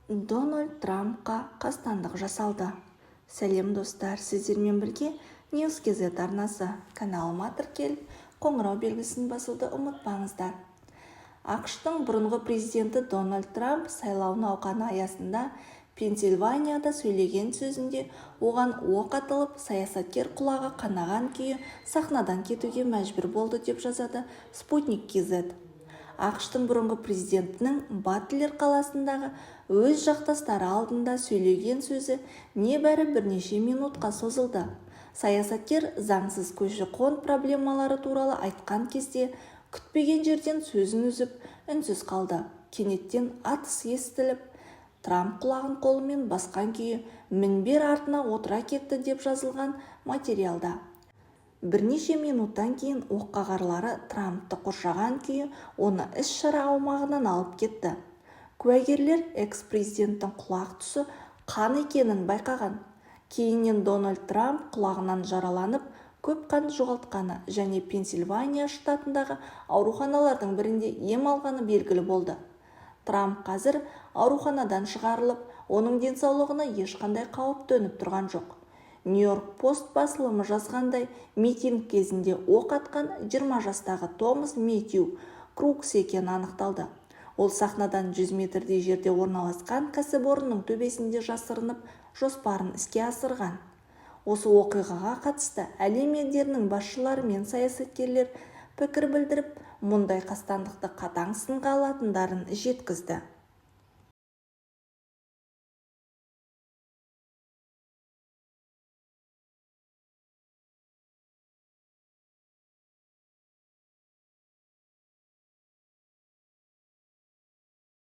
Дональд Трампқа қастандық жасалды. Сәлем, достар! Сіздермен бірге News KZ арнасы. Каналыма тіркеліп, қоңырау белгісін басуды ұмытпаңыздар. АҚШ-тың бұрынғы президенті Дональд Трамп сайлау науқаны аясында Пенсильванияда сөйлеген сөзінде оған оқ атылып, саясаткер құлағы қанаған күйі сахнадан кетуге мәжбүр болды, деп жазады Sputnik KZ. АҚШ-тың бұрынғы президентінің Батлер қаласындағы өз жақтастары алдында сөйлеген сөзі небәрі бірнеше минутқа созылды. Саясаткер заңсыз көші-қон проблемалары туралы айтқан кезде күтпеген жерден сөзін үзіп, үнсіз қалды. Кенеттен атыс естіліп, Трамп құлағын қолымен басқан күйі мінбер артына отыра кетті, деп жазылған материалда. Бірнеше минуттан кейін оққағарлары Трампты қоршаған күйі оны іс-шара аумағынан алып кетті. Куәгерлер экс-президенттің құлақ тұсы қан екенін байқаған. Кейіннен Дональд Трамп құлағынан жараланып, көп қан жоғалтқаны және Пенсильвания штатындағы ауруханалардың бірінде ем алғаны белгілі болды. Трамп қазір ауруханадан шығарылып, оның денсаулығына ешқандай қауіп төніп тұрған жоқ. Нью-Йорк Пост басылымы жазғандай, митинг кезінде оқ атқан 20 жастағы Томас Мэтью Крукс екені анықталды. Ол сахнадан 100 метрдей жерде орналасқан кәсіпорынның төбесінде жасырынып, жоспарын іске асырған. Осы оқиғаға қатысты әлем елдерінің басшылары мен саясаткерлер пікір білдіріп, мұндай қастандықты қатаң сынға алатындарын жеткізді.